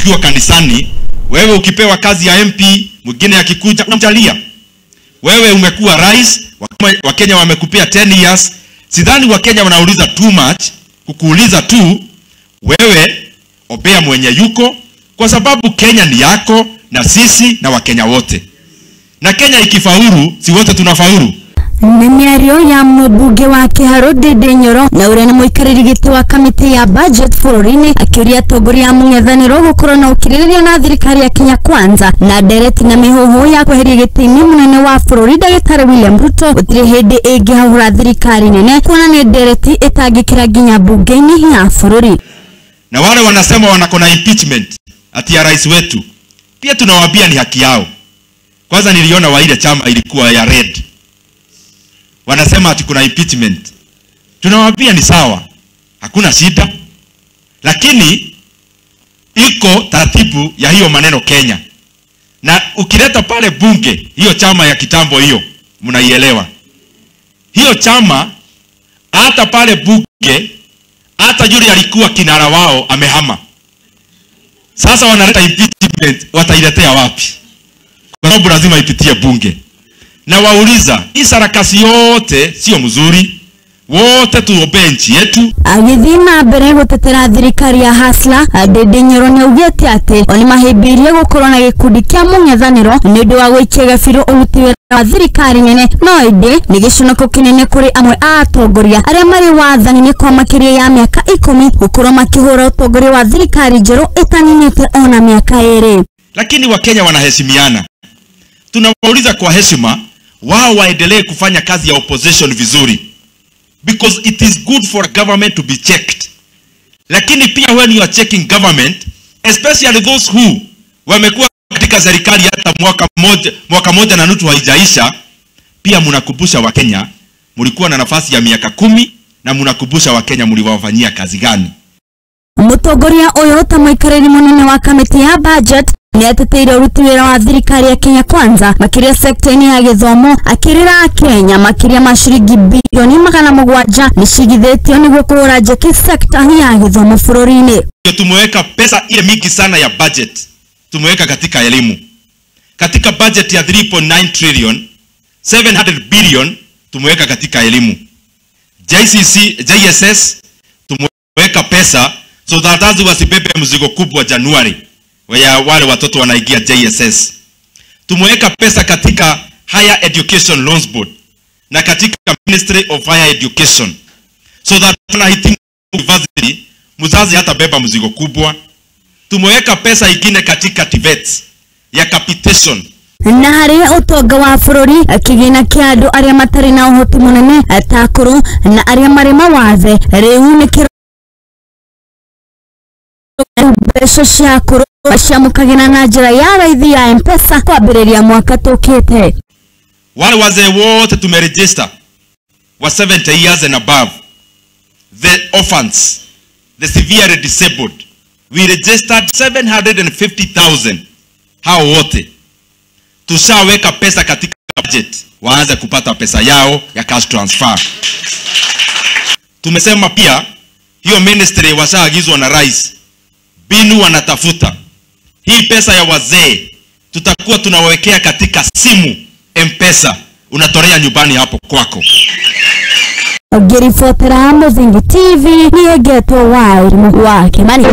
Ukiwa kanisani, wewe ukipewa kazi ya MP, mwingine akikuja unamjalia. Wewe umekuwa rais, Wakenya wamekupea 10 years. Sidhani Wakenya wanauliza too much, kukuuliza tu wewe obea mwenye yuko, kwa sababu Kenya ni yako na sisi na Wakenya wote. Na Kenya ikifaulu, si wote tunafaulu. Nĩ mĩario ya mũmbunge wa Kĩharũ Ndindi Nyoro na ũrĩa nĩ mũikarĩri gĩtĩ wa kamĩtĩ ya budget bũrũri-inĩ akĩũria atongoria a mũng'ethanĩro gũkorwo na ũkirĩrĩria na thirikari ya Kenya Kwanza na ndereti na mĩhũhũ ya kweheria gĩtĩ-inĩ mũnene wa bũrũri ndagĩtarĩ William Ruto gũtirĩ hĩndĩ ĩngĩhahũra thirikari nene kuona nĩ ndereti ĩtangĩkĩra nginya mbunge-inĩ ya bũrũri. Na wale wanasema wanakona impeachment ati ya rais wetu, pia tunawaambia ni haki yao. Kwanza niliona wa ile chama ilikuwa ya red, wanasema ati kuna impeachment. Tunawaambia ni sawa, hakuna shida, lakini iko taratibu ya hiyo maneno Kenya. Na ukileta pale bunge hiyo chama ya kitambo hiyo mnaielewa. Hiyo chama hata pale bunge, hata yule alikuwa kinara wao amehama. Sasa wanaleta impeachment, watailetea wapi? Kwa sababu lazima ipitie bunge. Na wauliza, hii sarakasi yote sio mzuri. Wote tuombee nchi yetu. Agĩthiĩ na mbere gũtetera thirikari ya Hasla, Ndindi Nyoro nĩaugĩte atĩ o nĩmahĩmbĩirie gũkorwo na gĩkundi kĩa mũng'ethanĩro nĩ ũndũ wa gũikia gabirũ ũruti wĩra wa thirikari nene, no ĩndĩ nĩ gĩconoko kĩnene kũrĩ amwe a atongoria arĩa marĩ wathani-inĩ kwa makĩria ya mĩaka 10 gũkorwo makĩhũra ũtongoria wa thirikari njerũ ĩtaninĩte ona mĩaka 2. Lakini Wakenya wanaheshimiana. Tunawauliza kwa heshima wao waendelee kufanya kazi ya opposition vizuri, because it is good for a government to be checked. Lakini pia when you are checking government, especially those who wamekuwa katika serikali hata mwaka moja na nusu haijaisha, pia mnakumbusha Wakenya mlikuwa na nafasi ya miaka 10 na mnakumbusha Wakenya mliwafanyia kazi gani. Mũtongoria ũyũ ta mũikarĩri mũnene wa kamĩtĩ ya budget nĩateteire ũruti wĩra wa thirikari ya Kenya Kwanza makĩria sekta-inĩ ya gĩthomo, akĩrĩra Akenya makĩria ma ciringi bilioni 700 nĩcigithĩtio nĩguo kũhũra njeki sekta ya gĩthomo bũrũri-inĩ. Tumeweka pesa ile mingi sana ya budget, tumeweka katika elimu. Katika budget ya 3.9 trillion, 700 billion tumeweka katika elimu. JCC, JSS tumeweka pesa so that wazazi wasibebe mzigo kubwa Januari ya wale watoto wanaingia JSS. Tumeweka pesa katika Higher Education Loans Board na katika Ministry of Higher Education so that tunahitimu university mzazi hata beba mzigo kubwa. Tumeweka pesa ingine katika TVET ya capitation. Na harĩ ũtonga wa bũrũri kĩgĩna kĩa andũ arĩa matarĩ na ũhoti mũnene ta akũrũ na arĩa marĩ mawathe rĩu nĩ mbeca cia akũrũ ciamũkagĩra na njĩra ya raithi ya M-Pesa kwambĩrĩria mwaka tũkĩte. Wale wazee wote tumeregister wa 70 years and above, the orphans, the severely disabled, we registered 750,000. Hao wote tushaweka pesa katika budget waanze kupata pesa yao ya cash transfer. Tumesema pia hiyo ministry washaagizwa na rais, binu wanatafuta hii pesa ya wazee, tutakuwa tunawekea katika simu M-Pesa, unatolea nyumbani hapo kwako. Ngĩribotera Mũthingi TV, niĩ ngetwo Wairimu wa Kĩmani.